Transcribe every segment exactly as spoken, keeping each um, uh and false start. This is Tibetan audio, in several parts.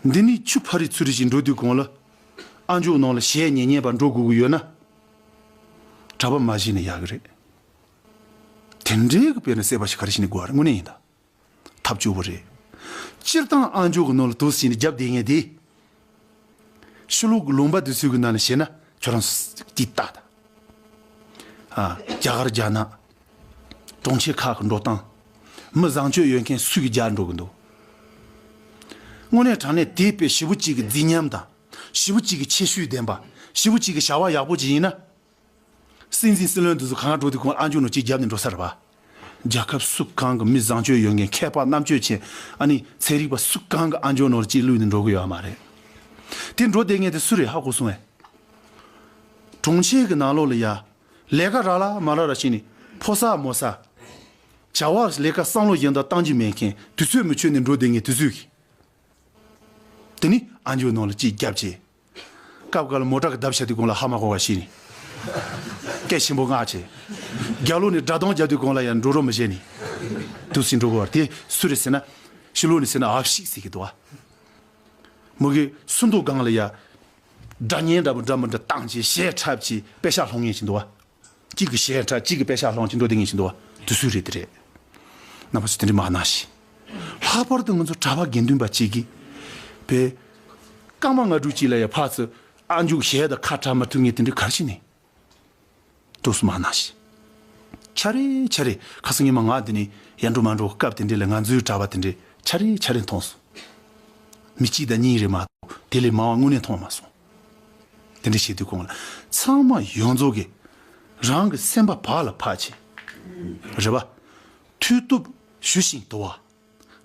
འདི་ནས་ཆུ་ཕ་རི་ཚུ་རི་ཞིག་འགྲོ་དུས་གོང་ལ་ཨ་མཆོག་ནང་ལ་གཞས་ཉན་ཉན་པ་འགྲོ་དགོས་ཀྱི་ཡོད་ན། གྲྭ་པ་མ་བྱས་ན་ཡག་གི་རེད། དེ་འདྲའི་གི་དཔེར་ན་སྲེད་པ་ཞིག་ག་རེ་བྱས་ནས་དགོས་རེད། དངོས་གནས་ཡིན་ད། ཐབས་སྐྱོ་བོ་རེད། སྤྱིར་བཏང་ཨ་མཆོག་གི་ནང་ལ་དུ་ཟིན་ནས་རྒྱབ་བསྡད་མཁན་དེ། ཕྱི་ལོགས་ཀྱི་ལུང་པ་དེ་ཚོའི་གི་ནང་ནས་བཤད་ན་ཁྱོད་རང་སྐྱིད་ཏག་ཏག་ཨ། རྒྱ་གར་རྒྱ་ནག་གྲོང་ཁྱེར་ཁག་གི་འགྲོ་སྟངས། མི་བཟང་སྤྱོད་ཡོད་མཁན་སུ་གི་རྒྱག་འགྲོ་གི་འདུག་དངོས་གནས་དྲང་གནས་དེ་དཔེ་ཞེ་པོ་གཅིག་གི་མཛེས་ཉམས་དང་། ཞེ་པོ་གཅིག་གི་ཁྱད་ཆོས་ལྡན་པ། ཞེ་པོ་གཅིག་གི་བྱ་བ་ཡག་པོ་ཅིག་ཡིན་ན། སྲིད་འཛིན་སྲིད་བློན་དེ་ཚོ་གང་ག་འགྲོ་དུས་ཁོང་ཨ་མཆོག་ནང་གཅིག་རྒྱབ་ནས་འགྲོ་ས་རེད་པ། རྒྱལ་ཁབ་སུ་གང་གི་མི་བཟང་སྤྱོད་ཡོད་མཁན་མཁས་པ་རྣམ་དཔྱོད་ཅན། ཨ་ནི་ཚན་རིག་པ་སུ་གང་གི་ཨ་མཆོག་ནང་གཅིག་བླུགས་ནས་འགྲོ་གི་ཡོད་མ་རེད། དེ་འགྲོ་བསྡད་མཁན་དེ་སུ་རེད་ཧ་གོ་སོང་ངས། གྲོང་ཁྱེར་གྱི་ནང་ལོགས་ལ་ཡ། ལས་ཀ་རག་ལ་མ་རག་ལ་བྱས་ནས་ཕོ་གསར་མོ་གསར། བྱ་བ་ལས་ཀ་བསམ་བློ་གཞན་དག་བཏང་རྒྱུ་མེད་མཁན་དུས་ཚོད་མི་ཆོད་ནས་འགྲོ་བསྡད་མཁན་དེ་ཚོས་གི་དེ་ནི་ཨ་མཆོག་ནང་ལ་གཅིག་རྒྱབ་བྱས། སྐབས་འགའ་ལ་མོ་ཊ་གི་རྡབ་བྱ་དུས་གོང་ལ་ཧ་མ་གོ་བ་ཤེས་ནས། སྐད་ཆེན་པོ་ངག་བྱས། རྒྱབ་ལོགས་ནས་སྒྲ་གདངས་རྒྱག་དུས་གོང་ལ་ཡང་འགྲོ་རོགས་མི་བྱེད་ནས། དུ་སྲིད་འགྲོ་གོ་བར་དེ་སུ་རེད་ཟེར་ན། ཕྱི་ལོགས་ནས་ཟེར་ན་ཨབ་ཤིག་ཟེར་གི་འདུག་བ། མོ་གི་སུན་མདོག་སྒང་ལ་ཡ། སྒྲ་སྙན་འདྲ་མི་འདྲ་མི་འདྲ་བཏང་བྱས་གཞས་འཁྲབ་བྱས་པེ་ཤག་སློང་མཁན་ཞིག་འདུག་བ། གཅིག་གི་གཞས་འཁྲབ་གཅིག་གི་པེ་ཤག་སློང་བྱས་འགྲོ་བསྡད་མཁན་ཞིག་འདུག་བ། དུ་སུ་རེད་དེ་རེད། རྣམ་པ་ཚོ་དེ་འདྲ་མ་གནང་ཞིག་ལྷག་པར་དུ་ང་ཚོ་གྲྭ་པ་དགེ་འདུན་པ་གཅིག་གིས། པའི། སྐར་མ་ལྔ་དྲུག་གཅིག་ལ་ཡ་ཕར་ཚུར་ཨ་མཆོག་གཞས་དང་ཁ་བྲལ་མ་ཐུབ་མཁན་དེ་འདྲ་ག་རེ་བྱས་ནས། དུ་སུ་མ་གནང་ཞིག་ཆ་རེ་ཆ་རེ་ཁ་སང་ཉི་མ་ང་དེ་ནས་ཡར་འགྲོ་མར་འགྲོ་སྐབས་དེ་འདྲ་ལ་ང་ཚོའི་གྲྭ་པ་དེ་འདྲ་ཆ་རེ་ཆ་རེ་མཐོང་སོང་། མི་གཅིག་དང་གཉིས་རེད་མ་གཏོགས་དེ་ལས་མང་བ་དངོས་གནས་མཐོང་མ་སོང་། དེ་འདྲ་བྱེད་དུས་གོང་ལ་ཚང་མ་ཡོངས་རྫོགས་ཀྱིས་རང་གི་སེམས་པ་བག་ལ་ཕབ་བྱས། རེད་པ། མཐུ་སྟོབས་ཞུ་ཞིང་དུལ་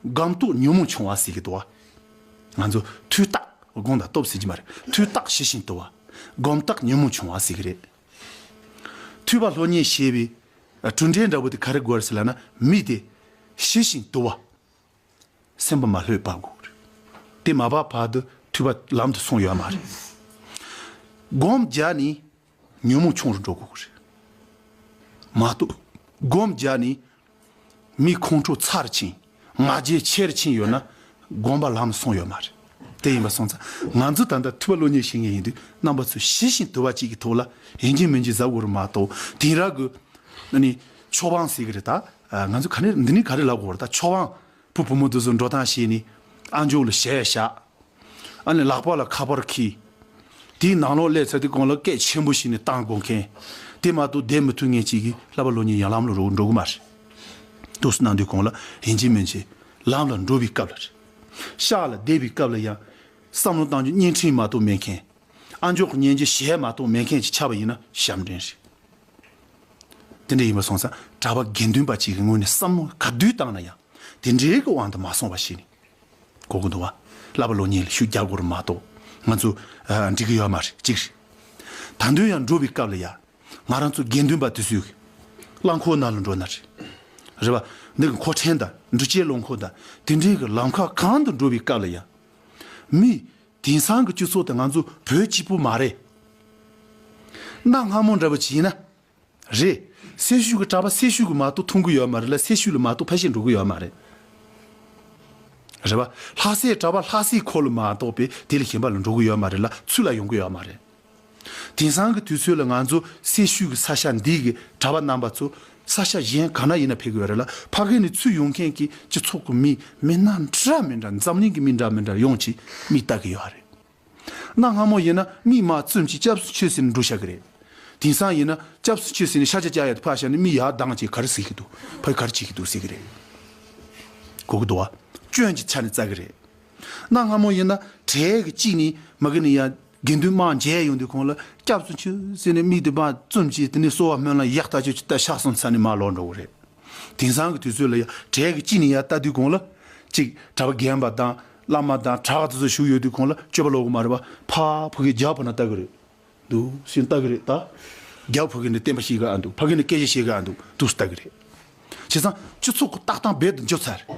བ། སྒོམ་རྟོགས་ཉོན་མོངས་ཆུང་བ་ཟེར་གྱི་འདུག་བ། ང་ཚོ་མཐུ་རྟགས། སྒོམ་དང་སྟོབས་ཟེར་གྱི་མ་རེད། མཐུ་རྟགས་ཞུ་ཞིང་དུལ་བ། སྒོམ་རྟགས་ཉོན་མོངས་ཆུང་བ་ཟེར་གྱི་རེད། ཐོས་པ་སློབ་གཉེར་བྱེད་པའི་གྲུབ་འབྲས་འདྲ་པོ་དེ་ག་རེ་དགོས་རེད་ཟེར་ལབ་ན། མི་དེ་ཞུ་ཞིང་དུལ་བ། སེམས་པ་མ་ལྷོད་པ་དགོས་རེད། དེ་མ་བབས་བར་དུ་ཐོས་པ་ལམ་དུ་སོང་ཡོད་མ་རེད། སྒོམ་རྒྱག་ནས་ཉོན་མོངས་ཆུང་རུ་འགྲོ་དགོས་རེད། མ་གཏོགས་སྒོམ་རྒྱག་ནས་མི་ཁོང་ཁྲོ་ཚ་རུ་ཕྱིན། ང་རྒྱལ་ཆེ་རུ་ཕྱིན་ཡོད་ན་སྒོམ་པ་ལམ་སོང་ཡོད་མ་རེད། དེ་ཡིན་པ་སོང་ཙང་ང་ཚོ་ད་ལྟ་ཐོས་པ་སློབ་གཉེར་བྱེད་མཁན་ཡིན་དུས་རྣམ་པ་ཚོས་ཞུ་ཞིང་དུལ་བ་གཅིག་གི་ཐོག་ལ་ཡིན་གཅིག་མིན་གཅིག་གཟབ་དགོས་རེད་མ་གཏོགས་དེང་རབས་ཀྱི་ཨ་ནི་ཆོས་པང་ཟེར་གི་རེད་ད། ང་ཚོ་ག་ནས་འདི་ནི་ག་རེ་ལབ་དགོས་རེད་ད། ཆོས་པང་བུ་བུ་མོ་དེ་ཚོ་འགྲོ་སྟངས་ཤེས་ནི་ཨ་མཆོག་ལ་ཞལ་བཞག་ཨ་ནི་ལག་པ་ལ་ཁ་པར་འཁྱེར། དེའི་ནང་ལོགས་སླེབས་ཚར་དུས་གོང་ལ་སྐད་ཆེན་པོ་ཞིག་ནས་བཏང་དགོས་མཁན། དེ་མ་གཏོགས་བསྡད་མི་ཐུབ་མཁན་ཅིག་གིས་བསླབ་པ་སློབ་གཉེར་ཡང་ལམ་ལ་འགྲོ་འགྲོ་གི་མ་རེད། འདུག་སེ་གནང་དུས་གོང་ལ་ཡིན་གཅིག་མིན་གཅིག་ལམ་ལ་འགྲོ་བའི་སྐབས་ལ་རེད། ཤག་ལ་བསྡད་པའི་སྐབས་ལ་ཡང་བསམ་བློ་གཏང་རྒྱུ་བརྙན་འཕྲིན་མ་གཏོགས་མེད་མཁན། ཨ་མཆོག་གི་སྙན་འཇེབས་གཞས་མ་གཏོགས་མེད་མཁན་ཅིག་ཆགས་པ་ཡིན་ན་ཞབས་འདྲེན་རེད། དེ་འདྲ་ཡིན་པ་སོང་ཙང་གྲྭ་པ་དགེ་འདུན་པ་གཅིག་གི་ངོས་ནས་བསམ་བློ་ག་དུས་བཏང་ན་ཡང་དེ་འདྲའི་གི་དབང་དུ་མ་སོང་བ་ཞིག་ནི་གོ་གི་འདུག་བ། བསླབ་པ་སློབ་གཉེར་ལ་ཤུགས་རྒྱག་དགོས་རེད་མ་གཏོགས་ང་ཚོ་ཨ་འགྲིག་གི་ཡོད་མ་རེད། གཅིག་རེད། ད་དུང་ཡང་འགྲོ་བའི་སྐབས་ལ་ཡང་ང་རང་ཚོ་དགེ་འདུན་པ་དེ་ཚོས་གི་རླངས་འཁོར་ནང་ལ་འགྲོ་ན་རེད། རེད་བ། འདི་གི་མཁོ་ཆས་དང་འགྲུལ་སྐྱེལ་རླངས་འཁོར་དང་དེ་འདྲའི་གི་ལམ་ཁ་གང་དུ་འགྲོ་བའི་སྐབས་ལ་ཡང་མི། དེང་སང་གི་སྤྱི་ཚོགས་དེ་ང་ཚོ་བོད་གཅིག་པུ་མ་རེད། གནའ་སྔ་མོ་འདྲ་པོ་ཅིག་ཡིན་ན། རེད། སེར་ཤུལ་གྱི་གྲྭ་པ་སེར་ཤུལ་གྱིས་མ་གཏོགས་མཐོང་གི་ཡོད་མ་རེད་ལ་སེར་ཤུལ་ལ་མ་གཏོགས་ཕལ་ཆེར་འགྲོ་གི་ཡོད་མ་རེད། རེད་པ། ལྷ་སའི་གྲྭ་པ་ལྷ་སའི་ཁུལ་ལ་མ་གཏོགས་པའི་དེ་ལས་གཞན་པ་ལ་འགྲོ་གི་ཡོད་མ་རེད་ལ་ཚུར་ལ་ཡོང་གི་ཡོད་མ་རེད། དེང་སང་གི་དུས་ཚོད་ལ་ང་ཚོ་སེར་ཤུལ་གྱི་ས་ཆ་འདི་གི་གྲྭ་པ་རྣམ་པ་ཚོ་ས་ཆ་གཞན་ག་ན་ཡིན་ན་ཕེབས་ཀྱི་ཡོད་རེད་ལ་ཕ་གི་ནས་ཚུར་ཡོང་མཁན་གྱི་སྤྱི་ཚོགས་ཀྱི་མི་མི་སྣ་འདྲ་མི་འདྲ་འཛམ་གླིང་གི་མི་འདྲ་མི་འདྲ་ཡོང་ཅིག་མིག་ལྟ་གི་ཡོད་རེད། གནའ་སྔ་མོ་ཡིན་ན་མིག་མ་བཙུམ་ཅིག་སྐྱབས་སུ་མཆི་ཟེར་ནས་འགྲོ་བཞག་གི་རེད། དེང་སང་ཡིན་ན་སྐྱབས་སུ་མཆི་ཟེར་ནས་ཤ་ཆ་བཅག་ཡ་དེ་ཕར་བཞག་ནས་མིག་ཡར་གདངས་ཅིག་ག་རེ་ཟེར་གྱི་འདུག་ཕ་གི་ག་རེ་བྱེད་ཀྱི་འདུག་ཟེར་གྱི་རེད། གོ་གི་འདུག་བ། སྐྱོན་གྱི་ཆ་ནས་བཙལ་གི་རེད། གནའ་སྔ་མོ་ཡིན་ན་གྲལ་གྱི་གཅིག་ནས་མ་གི་ནས་ཡར་དགེ་འདུན་དམངས་མཇལ་ཡོང་དུས་གོང་ལ་སྐྱབས་སུ་མཆི་ཟེར་ནས་མིག་དེ་མར་བཙུམ་ཅིག་དེ་ནས་གསོལ་བ་སྨོན་ལམ་ཡག་ཐག་ཆོད་ཅིག་བཏབ་ཤག་སོང་ཚར་ནས་མར་ལོག་འགྲོ་གི་རེད། དེང་སང་གི་དུས་ཚོད་ལ་ཡ་གྲལ་གྱི་གཅིག་ནས་ཡར་ལྟ་དུས་གོང་ལ་གཅིག་གྲྭ་པ་རྒན་པ་དང་བླ་མ་དང་གྲྭ་པ་དེ་ཚོ་བཞུགས་ཡོད་དུས་གོང་ལ་སྤྱོད་པ་ལོག་གི་མ་རེད་པ། ཕར་ཕ་གི་རྒྱབ་ཕ་ན་ལྟ་གི་རེད། འདུག་སེ་ལྟ་གི་རེད་ད། རྒྱབ་ཕ་གི་ནས་བསྟན་པ་བཤིག་ག་ཨ་འདུག་ཕ་གི་ནས་སྐད་ཆ་བཤད་ག་ཨ་འདུག་འདུག་སེ་ལྟ་གི་རེད། བྱས་ཙང་སྤྱི་ཚོགས་ཀྱི་ལྟ་སྟངས་རྦད་དུ་འགྱུར་ཚར་རེད།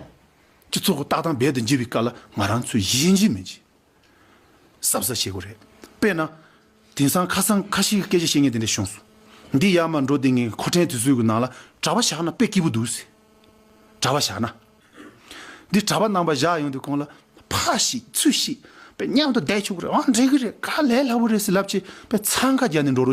སྤྱི་ཚོགས་ཀྱི་ལྟ་སྟངས་རྦད་དུ་འགྱུར་བའི་སྐབས་ལ་ང་རང་ཚོས་ཡིན་གཅིག་མིན་གཅིག་གཟབ་གཟབ་བྱེད་དགོས་རེད། དཔེར་ན། དེང་སང་ཁ་སང་ཁ་ཤས་ཀྱིས་སྐད་ཆ་བཤད་མཁན་དེ་འདྲ་བྱུང་སོང་། འདི་ཡར་མར་འགྲོ་བསྡད་མཁན་གྱི་མཁོ་ཆས་དེ་ཚོའི་གི་ནང་ལ་གྲྭ་པ་བཞག་ན་དཔེ་སྐྱིད་པོ་འདུག་ཟེར། གྲྭ་པ་བཞག་ན། འདི་གྲྭ་པ་རྣམ་པ་བཞག་ཡོང་དུས་གོང་ལ། ཕ་ཞིག་ཚུལ་ཞིག་པའི་མཉམ་དུ་བསྡད་ཆོག་གི་རེད། ཨང་འགྲིག་གི་རེད། ག་ལས་སླ་པོ་རེད་ཟེར་ལབ་ཅིག་པའི་འཚང་ཁ་རྒྱག་ནས་འགྲོ་རོགས།